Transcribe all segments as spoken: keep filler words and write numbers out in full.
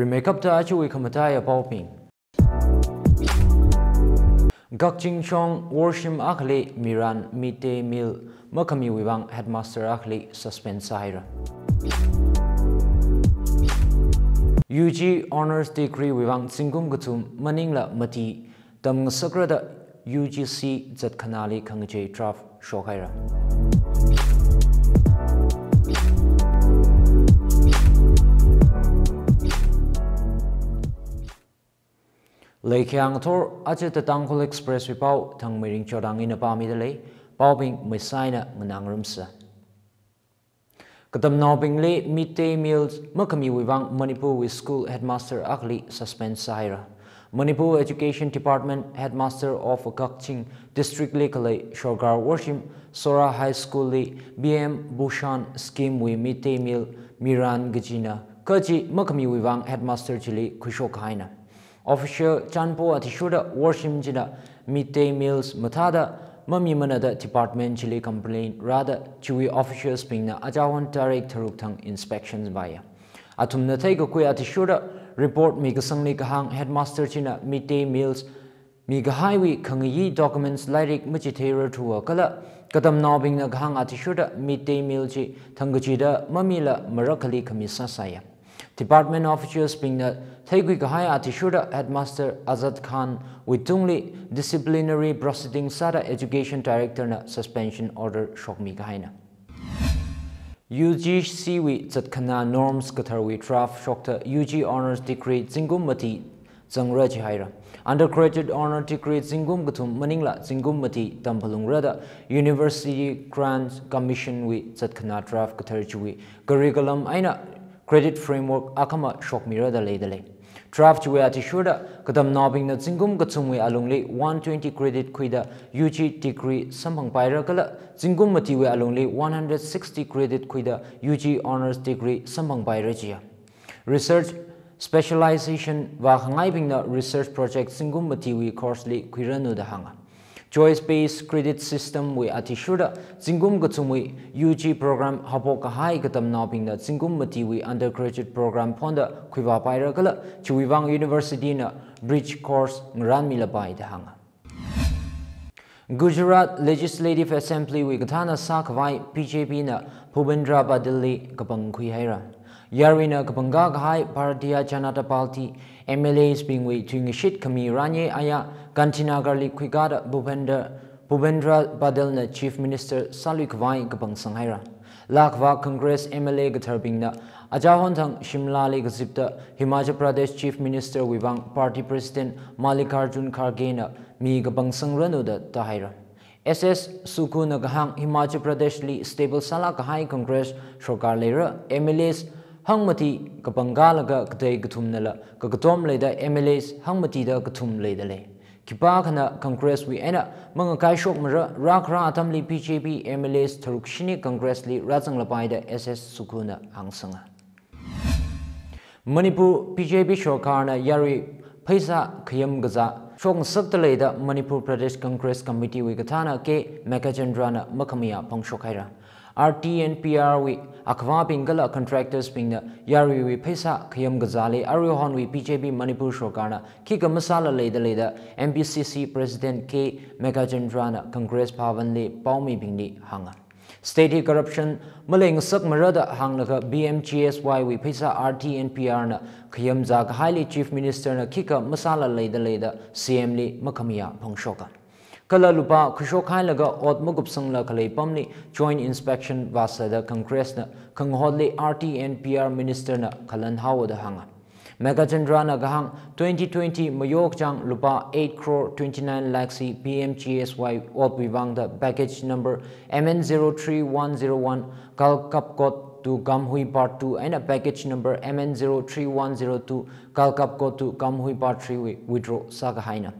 Rimeikapta achiwui khamataiya paobing. Kakching shong worshim akhali miran midday meal makhamiwui vang headmaster akhali suspend sāhaira. U G honours degree wui vang zingkum kathum maningla mati tamngasakra da U G C zatkhanāli khangachei draft shokhaira. Leikhayang thor aja The Tangkhul Express wui pao Thangmeiring Chodang ina pāmida lei, paobing meisaina nganāngarumsa. Katamnaobingli midday meals makhamiwui vang Manipurwui school headmaster akhali suspend sāhaira. Manipur Education Department headmaster of Kakching district li khalei sorkar worshim Sora High School li P M Poshan scheme wui midday meal miran kajina kaji makhamiwui vang headmaster chili khuishok kahaina. Official chanpo athishurda worshim china midday meals mathāda mamimana da department chili complaint rāda chiwui officials bingna ajahon tarik tharuk thang inspection vāya. Athumna theikakhui athishurda report mikasangli kahāng headmaster china midday meals mikahaiwui khangayi documents lairik machitheirarthuwa kala katamnaobingna kahāng athishurda midday meal chi thangkachida mamila marakhali khami sāsāya. Department officials bingna theikhui kahai athishurda headmaster Azad Khan wui tungli disciplinary proceeding sāda education director na suspension order shokmi kahaina. U G C wui zatkhanā norms katharwui draft shokta U G honours degree zingkum mati zangra jihaira. Undergraduate honour degree zingkum kathum maningla zingkum mati tamphalungra da University Grants Commission wui zatkhanā draft kathar chiwui curriculum eina credit framework akhama shokmira da leida lei. Draft chiwui athishurda katamnaobingna zingkum kathumwui alungli one twenty credit khuida U G degree samphangpaira kala zingkum matiwui alungli one hundred sixty credit khuida U G honours degree samphangpaira jiya. Research specialization vākhangaibingna research project zingkum matiwui course li khuiranu da hānga. Choice based credit system wui athishurda zingkum kathumwui U G program haophok kahai katamnaobingna zingkum matiwui undergraduate program phonda khuivāpaira kala chiwui vang university na bridge course ngaranmilapai da hānga. Gujarat Legislative Assembly wui kathāna sākhavai B J P na Bhupendra Padal li kapangkhui haira. Yaruina kapangkā kahai Bharatiya Janata Party M L As bingwui thuingashit khami ranye aya Gandhinagar li khuikāda Bhupender, Bhupendra Padal na Chief Minister sālui khavai kapangsang haira. Lākhavā Congress M L A katharbingna ajahon thang Shimla li kazipta Himachal Pradesh Chief Minister wui vang Party President Mallikarjun Kharge na mi kapangsangranu da tāhaira. S S Sukkhu na kahāng Himachal Pradesh li stable sālāk kahai Congress sorkar leira, M L As hangmati kapangkālaga katei kathumnala kakatom leida M L As hangmatida kathum leida lei. Khipākhana Congress wui eina mangakaishokmara, rākhara atamli B J P M L As tharuk shini Congress li rāzanglapai da S S Sukkhu na hāngsanga. Manipur B J P sorkarna yarui pheisā khayam kazā shokngasakta leida Manipur Pradesh Congress Committee wui kathāna K Meghachandra na makhamayā phongshok haira. R T and P R wui akhavābing kala contractors bingna yaruiwui pheisā khayam kazāli aruihonwui B J P Manipur sorkarna khikha masāla leida leida M P C C President K Meghachandra na Congress Bhavan li paomibingli hānga. State hi corruption maleingasakmara da hānglaga P M G S Y wui pheisā R T and P R na khayam zā kahaili Chief Minister na khikha masāla leida leida C M li makhamayā phongshoka. Kala lupā khuishok hailaga ot makupsangla khalei pamli joint inspection vāsāda Congress na khangahotli R T and P R Minister na khalan haowa da hānga. Meghachandra na kahāng twenty twenty mayokchang lupā eight crore twenty-nine lakhs hi P M G S Y otwui vangda package number M N zero three one zero one Kalkapkot to Kamhui Part two eina package number M N zero three one zero two Kalkapkot to Kamhui Part three wui withdraw sākahaina.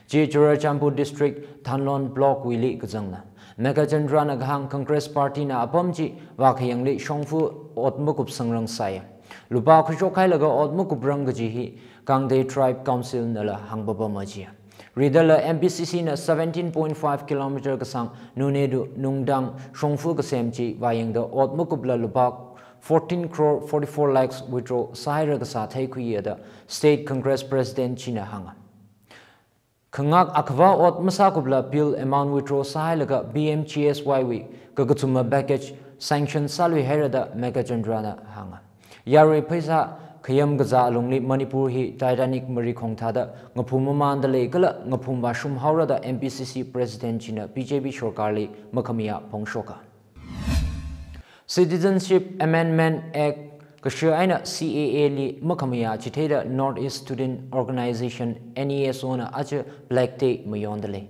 Chi Churachandpur District Thanlon Block wuili kazangna. Meghachandra na kahāng Congress Party na apam chi vākhayangli shongfa ot makupsangrang sāya. Lupā khuishok hailaga ot makuprang kaji hi Kangtei Tribe Council nala hāngpapama jiya. Ridala M P C C na seventeen point five kilometer kasang Nune to Nungtang shongfa kasem chi vāyangda ot makupla lupā fourteen crore forty-four lakhs withdraw sāhaira kasā theikhuiya da State Congress President china hānga. Khangak akhava ot masākupla bill amount withdraw sāhailaga P M G S Y wui kakathuma package sanction sāluihaira da Meghachandrana hānga. Yarui pheisā khayam kazā alungli Manipur hi Titanic marikhong thāda ngaphum mamanda lei kala ngaphum vāshum haora da M P C C President china B J P sorkarli makhamayā phongshoka. Citizenship Amendment Act kasha eina C A A li makhamayā chitheida North East Student Organization, N E S O na aja Black Day mayonda lei.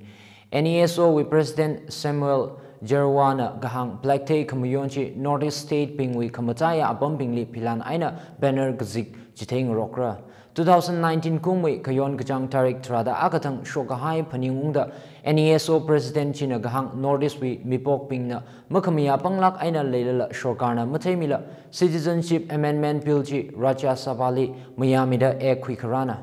N E S O wui President Samuel Jerwa na kahāng Black Day khamayon chi North East State bingwui khamataiya apambingli philan eina banner kazik chitheingarokra. Two thousand nineteen kumwui khayon kachāng tarik tharāda akathang shokkahai phaningungda N E S O President china kahāng North East wui mipokbingna makhamayā panglāk eina leilala sorkarna matheimila Citizenship Amendment Bill chi Rajya Sabha li mayāmida Act khuikharāna.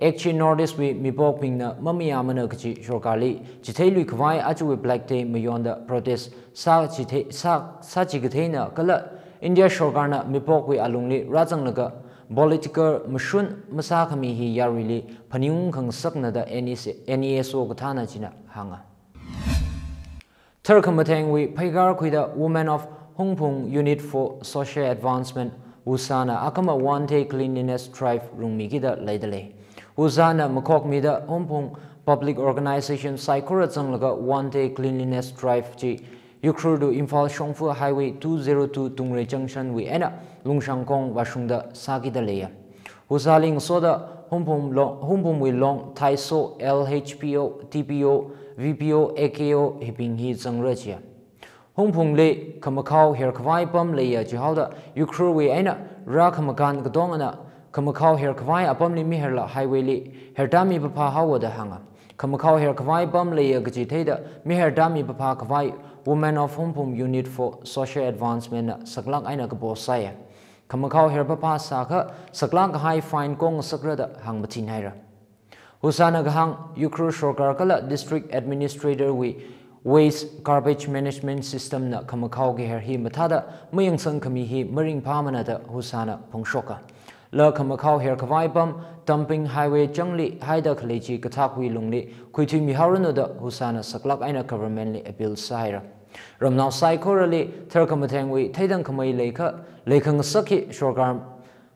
Act chi North East wui mipokbingna mamayāmana kachi sorkarli chitheiluikhavai ajawui Black Day mayonda protest sā chithei, sā, sāchikatheina kala India sorkarna mipokwui alungli rāzanglaga political mashun masākhami hi yaruili phaningung khangasakna da N E S, N E S O kathāna china hānga. Tharkhamathengwui pheikar khuida Women of Hungpung Unit for Social Advancement, WUSA na akhama one day cleanliness drive rungmikida leida lei. WUSA na makhokmida Hungpung Public Organization saikora zanglaga one day cleanliness drive chi Ukhrul to Imphal shongfa Highway two zero two Tungrei Junction wui eina Lungshangkong vāshungda sākida leiya. WUSA li ngasoda Hungpung Long, Hungpungwui Long, Thaiso, L H P O, T P O, V P O, A K O hibing hi zangra chiya. Hungpungli khamakhao herkhavai pam leiya chihaoda Ukhrulwui eina rākhamakan katongana khamakhao herkhavai apamli miherla highway li herda mipapha haowa da hānga. Khamakhao herkhavai pam leiya kachi theida miherda mipapha khavai Women of Hungpung Unit for Social Advancement na saklāk eina kapo sāya. Khamakhao herpapha sākha saklāk kahai fine kongasakra da hāngmathinhaira. WUSA na kahāng Ukhrul sorkar kala District Administrator wui Waste Garbage Management System na khamakhao kaher hi mathāda mayangsangkhami hi maringphāmana da WUSA na phongshoka. La khamakhao herkhavai pam dumping highway changli haida khalei chi kathakwui lungli khuithuimihaoranu da WUSA na saklāk eina government li appeal sāhaira. Ramnao saikorali tharkhamathengwui theidang khamei leikha, leikhangasak hi sorkar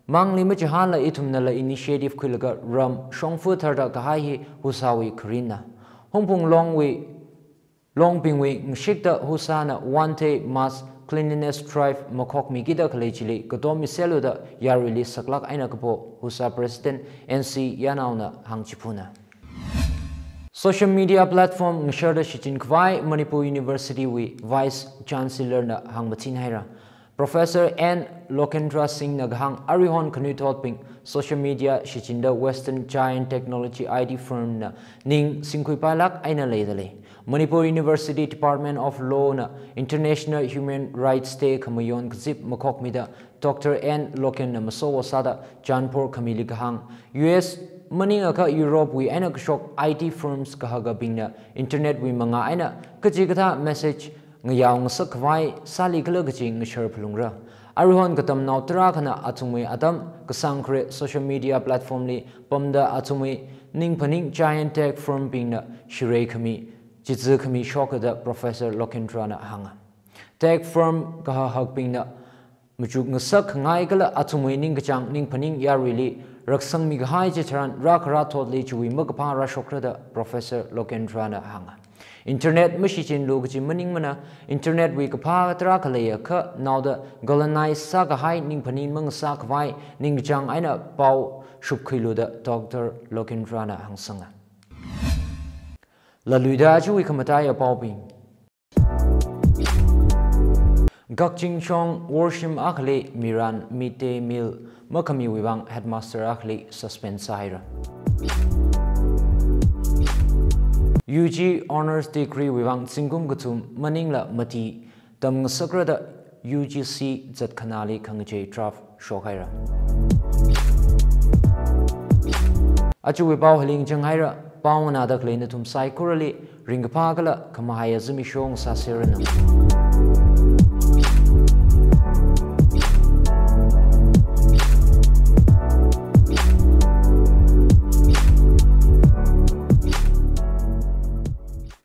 mangli machihānla ithumnala initiative khuilaga ram shongfa tharda kahai hi WUSA wui kharinna. Hungpung Longwui, Longbingwui ngashikta WUSA na one day mass cleanliness drive makhokmikida khalei chili katom miseluda yaruili saklāk eina kapo WUSA President N C Yanao na hāngchiphuna. Social media platform ngasharda shichinkhavai Manipur University wui Vice Chancellor na hāngmathinhaira. Professor N Lokendra Singh na kahāng aruihon khanuithotbing social media shichinda Western giant technology I T firm na ning singkhuipailāk eina leida lei. Manipur University Department of Law na International Human Rights Day khamayon kazip makhokmida Doctor N Loken na masowo sāda Chanpur khamili kahāng, U S maningakha Europe wui eina kashok I T firms kahakabingna internet wui mangā eina kachikathā message ngayao ngasak khavai sālikhala kachi ngashar phalungra. Aruihon katamnao tarākhana athumwui atam kasāngkhare social media platform li pamda athumwui ningphaning giant tech firm bingna shirei khami, chizā khami shoka da Professor Lokendra na hānga. Tech firm kahahakbingna machuk ngasak khangai kala athumwui ningkachāng ningphaning yaruili raksangmi kahai chitharan rākhara thotli chiwui makaphā rāshokra da Professor Lokendra na hānga. Internet mashichinlu kachi maningmana, internet wui kaphā tarākha leiakha naoda colonize sākahai ningphaning mangasā khavai ningkachāng eina pao shupkhuilu da Doctor Lokendra na hāngsanga. Laluida chiwui khamataiya paobing. Kakching shong worshim akhali miran midday meal makhamiwui vang headmaster akhali suspend sāhaira. U G honours degree wui vang zingkum kathum maningla mati tamngasakra da U G C zatkhanali khangachei draft shokhaira. Achiwui pao hili ngachang haira, pao nganāda khalei nathum saikorali ringkaphā kala khamahaiya zimiksho ngasāseranu.